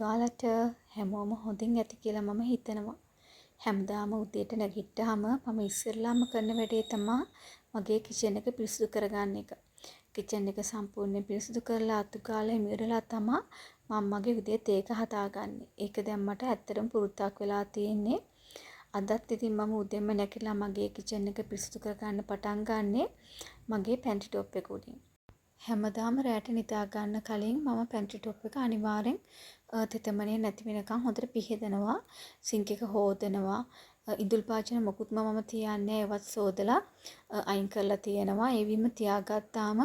ඔයාලට හැමෝම හොඳින් ඇති කියලා මම හිතනවා. හැමදාම උදේට නැගිට්ටාම මම ඉස්සෙල්ලාම කරන වැඩේ තමා මගේ කිචන් එක පිරිසිදු කරගන්න එක. කිචන් එක සම්පූර්ණයෙන් පිරිසිදු කරලා අතු ගාලා ඉවරලා තමා මම මගේ උදේ තේ එක හදාගන්නේ. ඒක දැන් මට ඇත්තටම පුරුද්දක් වෙලා තියෙන්නේ. අදත් ඉතින් මම උදෙන්ම නැගිටලා මගේ කිචන් එක පිරිසිදු කරගන්න පටන් ගන්නෙ මගේ පැන්ට්‍රි ටොප් එක උඩින්. හැමදාම රෑට නිදා ගන්න කලින් මම පැන්ට්‍රි ටොප් එක අනිවාර්යෙන් තෙතමනේ නැති වෙනකන් හොඳට පිහදනවා. සිංක් එක හෝදනවා. ඉඳුල් භාජන මොකුත්ම මම තියන්නේ නෑ. ඒවත් සෝදලා අයින් කරලා තියෙනවා. ඒ වීම තියාගත්තාම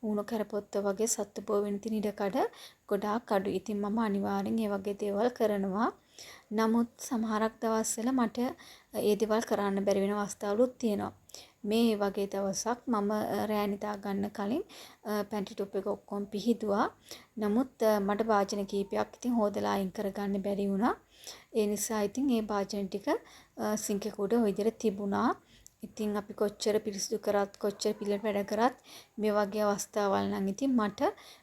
ඌණු කැරපොත්ත වගේ සත්තු බෝ වෙන තියෙන ඉඩකඩ ගොඩාක් අඩුයි. ඉතින් මම අනිවාර්යෙන් ඒ වගේ දේවල් කරනවා. නමුත් සමහරක් දවස්වල මට ඒ දේවල් කරන්න බැරි වෙන අවස්ථාවලුත් තියෙනවා. මේ වගේ දවසක් මම රෑ නිදා ගන්න කලින් පැන්ට්‍රි ටොප් එක ඔක්කොම පිහිදුවා. නමුත් මට භාජන කීපයක් ඉතින් හොදලා අයින් කරගන්න බැරි වුණා. ඒ නිසා ඉතින් ඒ භාජන ටික සිංක් එක උඩ ඔය විදිහට තිබුණා. ඉතින් අපි කොච්චර පිරිසිදු කරත් කොච්චර පිළිවෙලට වැඩ කරත් මේ වගේ අවස්ථාවල් නම් ඉතින් මට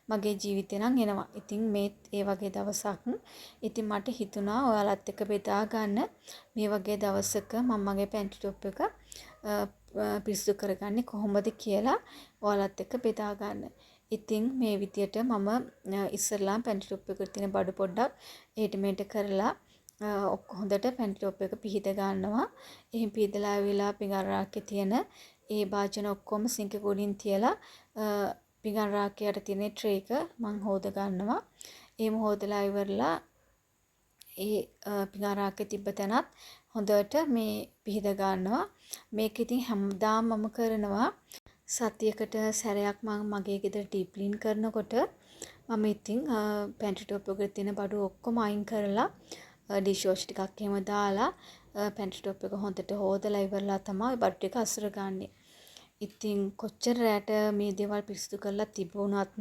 මගේ ජීවිතේ නම් එනවා. ඉතින් මේත් ඒ වගේ දවසක්. ඉතින් මට හිතුණා ඔයාලත් එක්ක බෙදා ගන්න මේ වගේ දවසක මම මගේ පැන්ට්‍රි ටොප් එක පිරිසිදු කරගන්නේ කොහොමද කියලා ඔයාලත් එක්ක බෙදා ගන්න. ඉතින් මේ විදියට මම ඉස්සරලාම පැන්ට්‍රි ටොප් එකට තියෙන බඩු පොඩ්ඩක් එහෙට මෙහෙට කරලා හොඳට පැන්ට්‍රි ටොප් එක පිහිද ගන්නවා. එහෙම පිහිදලා ආවිලා පිඟන් රාක්කේ තියෙන ඒ භාජන ඔක්කොම සිංක් එක උඩින් තියලා පිඟන් රාක්කේ යට තියෙන ට්‍රේ එක මං හොද ගන්නවා. එහෙම හොදලා ඉවරලා ඒ පිඟන් රාක්කේ තිබ්බ තැනත් හොඳට මේ පිහිද ගන්නවා. මේක ඉතින් හැමදාම මම කරනවා. සතියකට සැරයක් මං මගේ ගෙදර ඩීප් ක්ලීන් කරනකොට මම ඉතින් පැන්ට්‍රි ටොප් එකේ තියෙන බඩු ඔක්කොම අයින් කරලා ඩිෂ් වොෂ් ටිකක් එහෙම දාලා පැන්ට්‍රි ටොප් එක හොඳට හොදලා ඉවරලා තමයි බඩු ටික අසුර ගන්නෙ. ඉතින් කොච්චර රැට මේ දේවල් පිරිසිදු කරලා තිබුණත්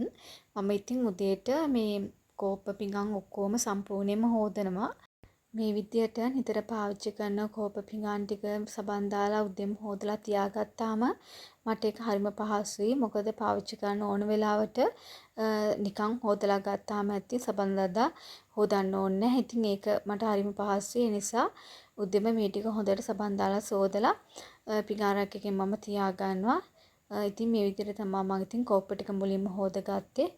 මම ඉතින් උදේට මේ කෝප්ප පිඟන් ඔක්කොම සම්පූර්ණයෙන්ම හොදනවා. මේ විදියට නිතර පාවිච්චි කරන කෝප්ප පිඟන් ටික සබන් දාලා උදෙන්ම හොදලා තියාගත්තාම මට ඒක හරිම පහසුයි. මොකද පාවිච්චි කරන්න ඕන වෙලාවට නිකන් හොදලා ගත්තාම ඇති, සබන් දාලා හොදන්න ඕනේ නැහැ. ඉතින් ඒක මට හරිම පහසුයි. ඒ නිසා උදෙන්ම මේ ටික හොඳට සබන් දාලා සෝදලා පිඟන් රැක් එකෙන් මම තියාගන්නවා. ඉතින් මේ විදියට තමයි මම ඉතින් කෝප්ප ටික මුලින්ම හොදගත්තේ.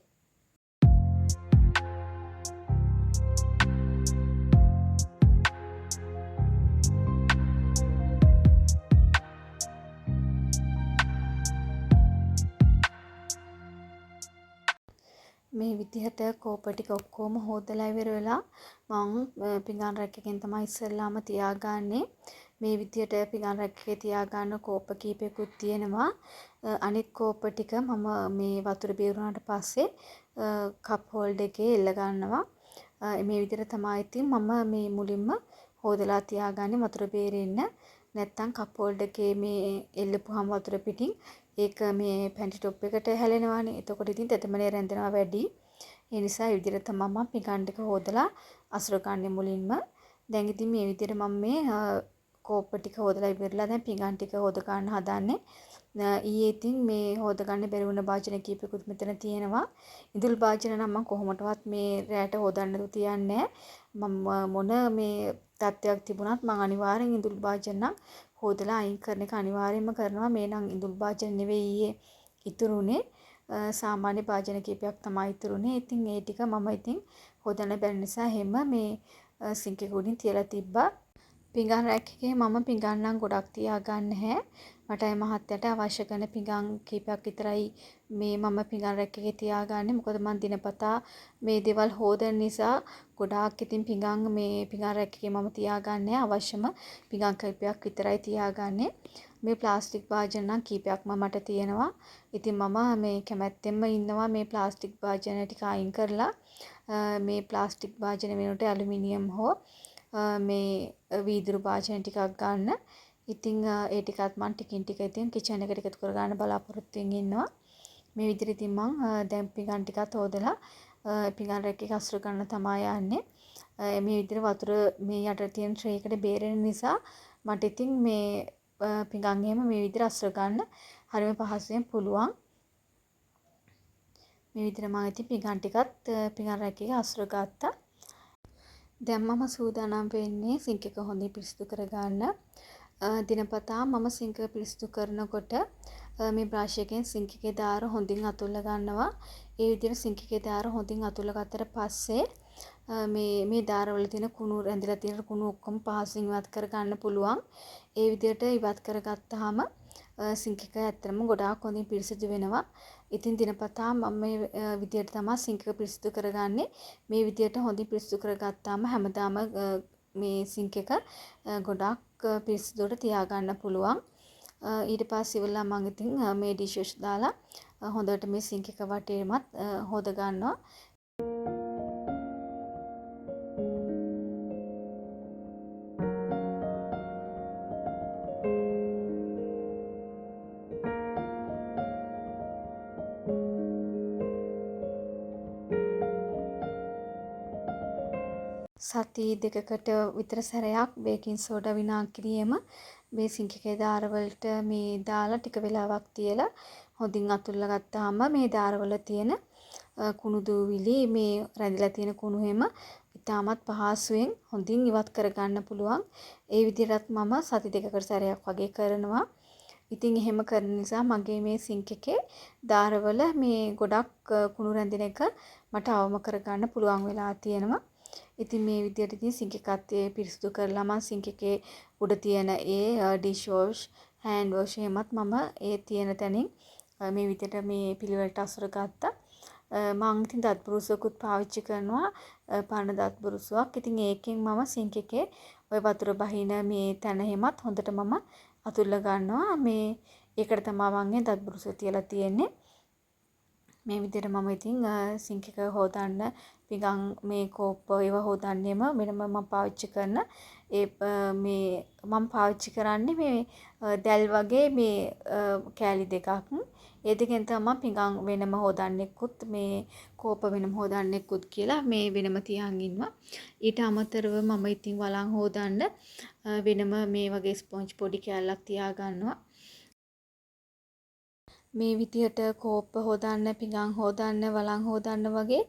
මේ විදිහට කෝප්ප ටික ඔක්කොම හොදලා ඉවර වෙලා මං පිඟන් රැක් එකෙන් තමයි ඉස්සෙල්ලාම තියාගන්නේ. මේ විදිහට පිඟන් රැක් එකේ තියාගන්න කෝප්ප කීපයකුත් තියෙනවා. අනිත් කෝප්ප ටික මම මේ වතුර බේරුණාට පස්සේ කප් හෝල්ඩර් එකේ එල්ල ගන්නවා. මේ විදිහට තමයි ඉතින් මම මේ මුලින්ම හොදලා තියාගන්නේ වතුර බේරෙන්න. නැත්තම් කප් හෝල්ඩර් එකේ මේ එල්ලපුවාම වතුර පිටින් ඒක මේ පැන්ටි ටොප් එකට හැලෙනවානේ. එතකොට ඉතින් තෙතමනේ රැඳෙනවා වැඩි. ඒ නිසා ඒ විදිහට තමයි මම පිඟන් ටික හොදලා අසුර ගන්නෙ මුලින්ම. දැන් ඉතින් මේ විදිහට මම මේ කෝප්ප ටික හොදලා ඉවරලා දැන් පිඟන් ටික හොද ගන්න හදන්නේ. ඊයේ ඉතින් මේ හොද ගන්න බැරි වුණ භාජන කීපයකුත් මෙතන තියෙනවා. ඉඳුල් භාජන නම් මම කොහොමටවත් මේ රැට හොදන්න නැතුව තියන්නේ නෑ. මම මොන මේ තත්ත්වයක් තිබුණත් මං අනිවාර්යෙන් ඉඳුල් භාජන නම් හොදලා අයින් කරන එක අනිවාර්යයෙන්ම කරනවා. මේ නම් ඉඳුල් භාජන නෙවෙයි ඊයේ ඉතුරුනේ. සාමාන්‍ය භාජන කීපයක් තමයි ඉතුරුනේ. ඉතින් ඒ ටික මම ඉතින් හොදන්න බැරි නිසා එහෙම මේ සිංක් එක උඩින් තියලා තිබ්බා. පිඟන් රැක් එකේ මම පිඟන් නම් ගොඩක් තියාගන්නේ නැහැ. මටයි මහත්තයාට අවශ්‍ය කරන පිඟන් කීපයක් විතරයි මේ මම පිඟන් රැක් එකේ තියාගන්නේ. මොකද මං දිනපතා මේ දේවල් හොදන නිසා ගොඩාක් ඉතින් පිඟන් මේ පිඟන් රැක් එකේ මම තියාගන්නේ නැහැ. අවශ්‍යම පිඟන් කීපයක් විතරයි තියාගන්නේ. මේ ප්ලාස්ටික් භාජන නම් කීපයක්ම මට තියෙනවා. ඉතින් මම මේ කැමැත්තෙන්ම ඉන්නවා මේ ප්ලාස්ටික් භාජන ටික අයින් කරලා මේ ප්ලාස්ටික් භාජන වෙනුවට ඇලුමිනියම් හෝ මේ වීදුරු භාජන ටිකක් ගන්න. ඉතින් ඒ ටිකත් මං ටිකින් ටික ඉතින් කිචන් එකට එකතු කරගන්න බලාපොරොත්තු වෙමින් ඉන්නවා. මේ විදිහට ඉතින් මං දැන් පිඟන් ටිකත් හොදලා පිඟන් රැක් එක අසුර ගන්න තමයි යන්නේ. මේ විදිහට වතුර මේ යට තියෙන ට්‍රේ එකට බේරෙන නිසා මට ඉතින් මේ පිඟන් එහෙම මේ විදිහට අසුර ගන්න හරිම පහසුවෙන් පුළුවන්. මේ විදිහට මං ඉතින් පිඟන් ටිකත් පිඟන් රැක් එක අසුර ගත්තා. දැන් මම සූදානම් වෙන්නේ සිංක් එක හොඳින් පිරිසිදු කරගන්න. දිනපතා මම සිංක් එක පිරිසිදු කරනකොට මේ බ්‍රෂ් එකෙන් සිංක් එකේ දාර හොඳින් අතුල්ලා ගන්නවා. ඒ විදිහට සිංක් එකේ දාර හොඳින් අතුල්ලා ගත්තට පස්සේ මේ මේ දාරවල තියෙන කුණු රැඳිලා තියෙන කුණු ඔක්කොම පහසුවෙන් ඉවත් කරගන්න පුළුවන්. ඒ විදිහට ඉවත් කරගත්තාම සිංක් එක ඇත්තටම ගොඩාක් හොඳින් පිරිසිදු වෙනවා. ඉතින් දිනපතා මම මේ විදිහට තමයි සිංක් එක පිරිසිදු කරගන්නේ. මේ විදිහට හොඳින් පිරිසිදු කරගත්තාම හැමදාම මේ සිංක් එක ගොඩාක් පිරිසිදුවට තියාගන්න පුළුවන්. ඊට පස්සේ ඉවරලා මං ඉතින් මේ ඩිෂ් වොෂ් දාලා හොඳට මේ සිංක් එක වටේමත් හොද ගන්නවා. සති දෙකකට විතර සැරයක් බේකින් සෝඩා විනාගිරියම මේ සිංක් එකේ දාරවලට මේ දාලා ටික වෙලාවක් තියලා හොඳින් අතුල්ලා ගත්තාම මේ දාරවල තියෙන කුණු දූවිලි මේ රැඳිලා තියෙන කුණු හැම ඉතාමත් පහසුවෙන් හොඳින් ඉවත් කරගන්න පුළුවන්. ඒ විදිහටත් මම සති දෙකකට සැරයක් වගේ කරනවා. ඉතින් එහෙම කරන නිසා මගේ මේ සිංක් එකේ දාරවල මේ ගොඩක් කුණු රැඳෙන එක මට අවම කරගන්න පුළුවන් වෙලා තියෙනවා. ඉතින් මේ විදියට ඉතින් සිංක් එකත් පිරිසිදු කරලා මං සිංක් එකේ උඩ තියෙන ඒ ඩිෂ් වොෂ්, හෑන්ඩ් වොෂ් එහෙමත් මම ඒ තියෙන තැනින් මේ විදියට මේ පිළිවෙලට අසුර ගත්තා. මං ඉතින් දත් බුරුසුවකුත් පාවිච්චි කරනවා, පරණ දත් බුරුසුවක්. ඉතින් ඒකෙන් මම සිංක් එකේ ඔය වතුර බහින මේ තැන එහෙමත් හොඳට මම අතුල්ලා ගන්නවා. මේ ඒකට තමයි මං ඒ දත් බුරුසුව තියලා තියෙන්නේ. මේ විදිහට මම ඉතින් සිංක් එක හොදන්න පිඟන් මේ කෝප්ප ඒවා හොදන්නේම වෙනම මම පාවිච්චි කරන ඒ මේ මම පාවිච්චි කරන්නේ මේ දැල් වගේ මේ කෑලි දෙකක්. ඒ දෙකෙන් තමයි පිඟන් වෙනම හොදන්නෙකුත් මේ කෝප්ප වෙනම හොදන්නෙකුත් කියලා මේ වෙනම තියන් ඉන්නවා. ඊට අමතරව මම ඉතින් වළං හොදන්න වෙනම මේ වගේ ස්පොන්ජ් පොඩි කෑල්ලක් තියාගන්නවා. මේ විදිහට කෝප්ප හොදන්න, පිඟන් හොදන්න, වළං හොදන්න වගේ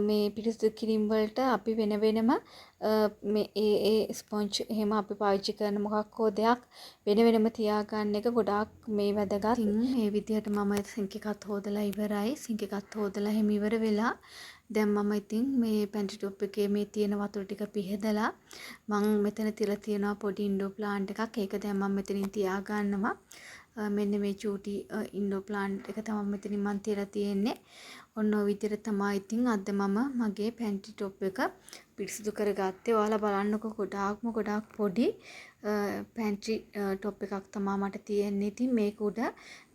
මේ පිරිසිදු කිරීම වලට අපි වෙන වෙනම මේ ඒ ඒ ස්පොන්ජ් එහෙම අපි පාවිච්චි කරන මොකක් හෝ දෙයක් වෙන වෙනම තියාගන්න එක ගොඩාක් මේ වැදගත්. ඉතින් මේ විදිහට මම සිංක් එකත් හොදලා ඉවරයි. සිංක් එකත් හොදලා එහෙම ඉවර වෙලා දැන් මම ඉතින් මේ පැන්ට්‍රි ටොප් එකේ මේ තියෙන වතුර ටික පිහදලා මං මෙතන තියලා තියෙනවා පොඩි ඉන්ඩෝර් ප්ලාන්ට් එකක්. ඒක දැන් මම මෙතනින් තියාගන්නවා. මෙන්න මේ චූටි ඉන්ඩෝර් ප්ලාන්ට් එක තමයි මෙතනින් මං තියලා තියෙන්නේ. ඔන්න ඔය විදිහට තමයි ඉතින් අද මම මගේ පැන්ට්‍රි ටොප් එක පිරිසිදු කරගත්තේ. ඔයාලා බලන්නකෝ ගොඩාක්ම ගොඩාක් පොඩි පැන්ට්‍රි ටොප් එකක් තමයි මට තියෙන්නේ. ඉතින් මේක උඩ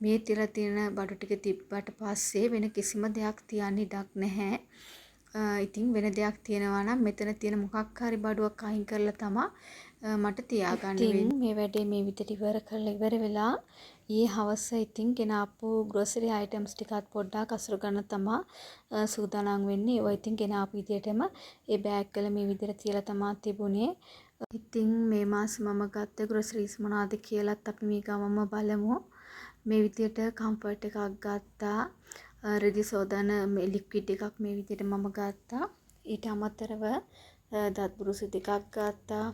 මේ තියලා තියෙන බඩු ටික තිබ්බට පස්සේ වෙන කිසිම දෙයක් තියන්න ඉඩක් නැහැ. ඉතින් වෙන දෙයක් තියෙනවා නම් මෙතන තියෙන මොකක් හරි බඩුවක් අයින් කරලා තමා මට තියාගන්න වෙන්නේ. මේ වැඩේ මේ විදිහට ඉවර කරලා ඉවර වෙලා ඊයේ හවස ඉතින් ගෙනාපු ග්‍රොසරි අයිටම්ස් ටිකත් පොඩ්ඩක් අසුර ගන්න තමා සූදානම් වෙන්නේ. ඒවා ඉතින් ගෙනාපු විදිහටම ඒ බෑග් වල මේ විදිහට තියලා තමා තිබුණේ. ඉතින් මේ මාස මම ගත්ත ග්‍රොසරිස් මොනවද කියලාත් අපි මේ ගමම බලමු. මේ විදිහට කම්ෆර්ට් එකක් ගත්තා. රෙදි සෝදන මේ ලික්විඩ් එකක් මේ විදිහට මම ගත්තා. ඊට අමතරව දත් බුරුසු දෙකක් ගත්තා.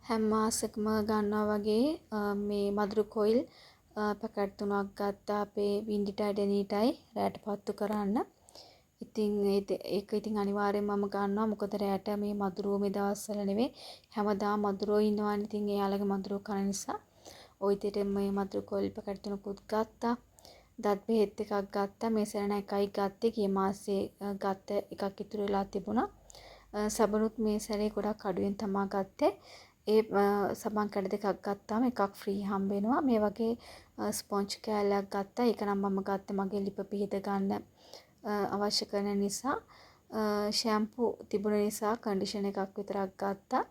හැම මාසෙකම ගන්නවා වගේ මේ මදුරු කොයිල් පැකට් තුනක් ගත්තා අපේ වින්ඩිටයි ඩෙනීටයි රැට පත්තු කරන්න. ඉතින් ඒක ඉතින් අනිවාර්යෙන් මම ගන්නවා. මොකද රැට මේ මදුරුවෝ මේ දවස්වල නෙවෙයි හැමදාම මදුරුවෝ ඉන්නවනේ. ඉතින් එයාලගේ මදුරුවෝ කන නිසා ඔය විදිහට මේ මදුරු කොයිල් පැකට් තුනකුත් ගත්තා. දත් බෙහෙත් එකක් ගත්තා. මේ සැරේ නම් එකයි ගත්තේ. ගිය මාසේ ගත්ත එකක් ඉතුරු වෙලා තිබුණා. සබනුත් මේ සැරේ ගොඩක් අඩුවෙන් තමා ගත්තේ. ඒ සබන් කැඩ දෙකක් ගත්තාම එකක් ෆ්‍රී හම්බ වෙනවා. මේ වගේ ස්පොන්ජ් කෑල්ලක් ගත්තා. ඒක නම් මම ගත්තේ මගේ ලිප පිහිද ගන්න අවශ්‍ය කරන නිසා. ෂැම්පු තිබුණ නිසා කන්ඩිෂන් එකක් විතරක් ගත්තා.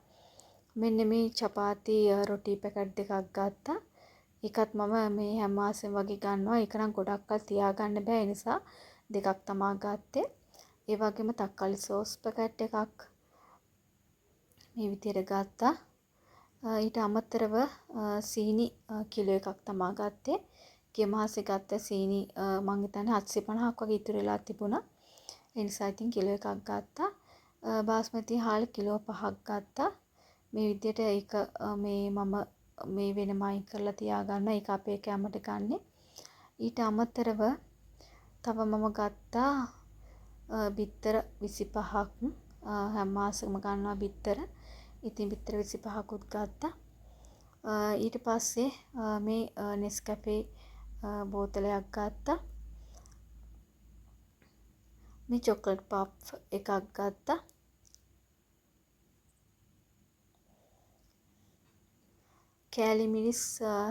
මෙන්න මේ චපාති රොටි පැකට් දෙකක් ගත්තා. ඒකත් මම මේ හැම මාසෙම වගේ ගන්නවා. ඒක නම් ගොඩක් කල් තියාගන්න බෑ. ඒ නිසා දෙකක් තමා ගත්තේ. ඒ වගේම තක්කාලි සෝස් පැකට් එකක් මේ විදියට ගත්තා. ඊට අමතරව සීනි කිලෝ එකක් තමා ගත්තේ. ගිය මාසේ ගත්ත සීනි මං හිතන්නේ 750ක් වගේ ඉතුරු වෙලා තිබුණා. ඒ නිසා ඉතින් කිලෝ එකක් ගත්තා. බාස්මති හාල් කිලෝ 5ක් ගත්තා. මේ විදිහට ඒක මේ මම මේ වෙනම අයින් කරලා තියාගන්නවා. ඒක අපේ කැමට ගන්නෙ. ඊට අමතරව තව මම ගත්තා බිත්තර 25ක්. හැම මාසෙකම ගන්නවා බිත්තර. ඉතින් බිත්තර 25කුත් ගත්තා. ඊට පස්සේ මේ නෙස්කැෆේ බෝතලයක් ගත්තා. මේ චොක්ලට් පෆ් එකක් ගත්තා. කෑලි මිරිස්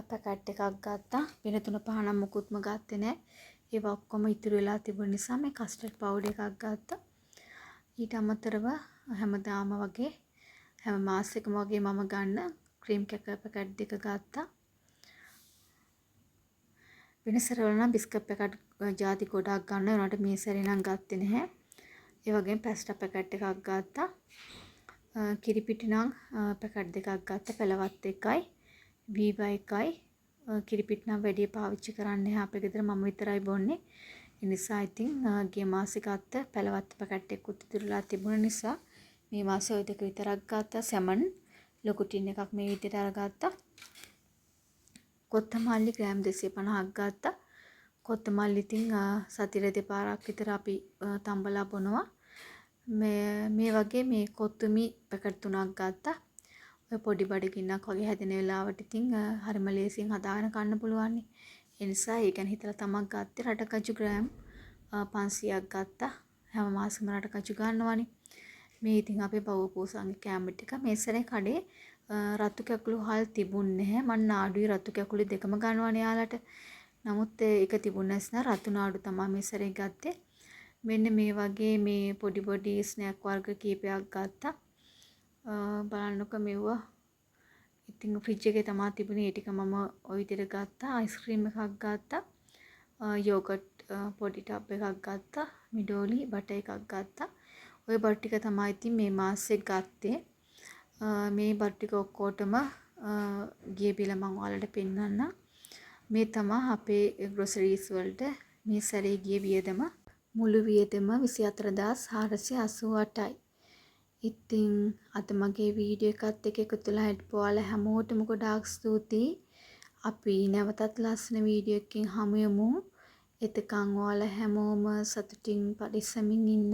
පැකට් එකක් ගත්තා. වෙන තුන පහ නම් මොකුත්ම ගත්තේ නෑ. ඒවා ඔක්කොම ඉතුරු වෙලා තිබුණ නිසා මේ කස්ටඩ් පවුඩර් එකක් ගත්තා. ඊට අමතරව හැමදාම වගේ හැම මාසෙකම වගේ මම ගන්න ක්‍රීම් කැකර් පැකට් දෙක ගත්තා. වෙන සැරවල නම් බිස්කට් පැකට් ජාති ගොඩක් ගන්නවා. ඒ වුණාට මේ සැරේ නම් ගත්තේ නැහැ. ඒ වගේම පැස්ටා පැකට් එකක් ගත්තා. කිරිපිටි නම් පැකට් දෙකක් ගත්තා. පැලවත් එකයි වීවා එකයි. කිරිපිටි නම් වැඩි පාවිච්චි කරන්නේ නැහැ අපේ ගෙදර, මම විතරයි බොන්නේ. ඒ නිසා ඉතින් ගිය මාසේ ගත්ත පැලවත් පැකට් එකකුත් ඉතුරුලා තිබුණ නිසා මේ මාසේ ඔය දෙක විතරක් ගත්තා. සැමන් ලොකු ටින් එකක් මේ විදිහට අරගත්තා. කොත්තමල්ලි ග්‍රෑම් 250ක් ගත්තා. කොත්තමල්ලි ඉතින් සතියට දෙපාරක් විතර අපි තම්බලා බොනවා. මේ වගේ මේ කොත්තුමි පැකට් 3ක් ගත්තා. ඔය පොඩි බඩගින්නක් වගේ හැදෙන වෙලාවට ඉතින් හරිම ලේසියෙන් හදාගෙන කන්න පුළුවන්. ඒ නිසා ඒ ගැන හිතලා තමක් ගත්තේ. රටකජු ග්‍රෑම් 500ක් ගත්තා. හැම මාසෙම රටකජු ගන්නවනේ. මේ ඉතින් අපේ බවුව පූසන්ගේ කෑම ටික. මේ සැරේ කඩේ රතු කැකුළු හල් තිබුණ නැහැ. මං නාඩුයි රතු කැකුළු දෙකම ගන්නවනේ යාලට. නමුත් ඒක තිබුණ නැස්නම් රතු නාඩු තමයි මේ සැරේ ගත්තේ. මෙන්න මේ වගේ මේ පොඩි පොඩි ස්නැක් වර්ග කීපයක් ගත්තා. බලන්නකො මෙව්වා. ඉතින් ෆ්‍රිජ් එකේ තමා තිබුණේ. ඒ ටික මම ඔය විදිහට ගත්තා. අයිස්ක්‍රීම් එකක් ගත්තා. යෝගට් පොඩි ටබ් එකක් ගත්තා. මිඩෝලි බටර් එකක් ගත්තා. ඔය බඩු ටික තමයි ඉතින් මේ මාසෙ ගත්තේ. මේ බඩු ටික ඔක්කොටම ගිය බිල මං ඔයාලට පෙන්නන්නම්. මේ තමා අපේ ග්‍රොසරීස් වලට මේ සැරේ ගිය වියදම. මුළු වියදම 24488යි. ඉතින් අද මගේ වීඩියෝ එකත් එක්ක එකතු වෙලා හිටපු ඔයාලා හැමෝටම ගොඩාක් ස්තුතියි. අපි නැවතත් ලස්සන වීඩියෝ එකකින් හමු වෙමු. එතකන් ඔයාලා හැමෝම සතුටින් පරිස්සමින් ඉන්න.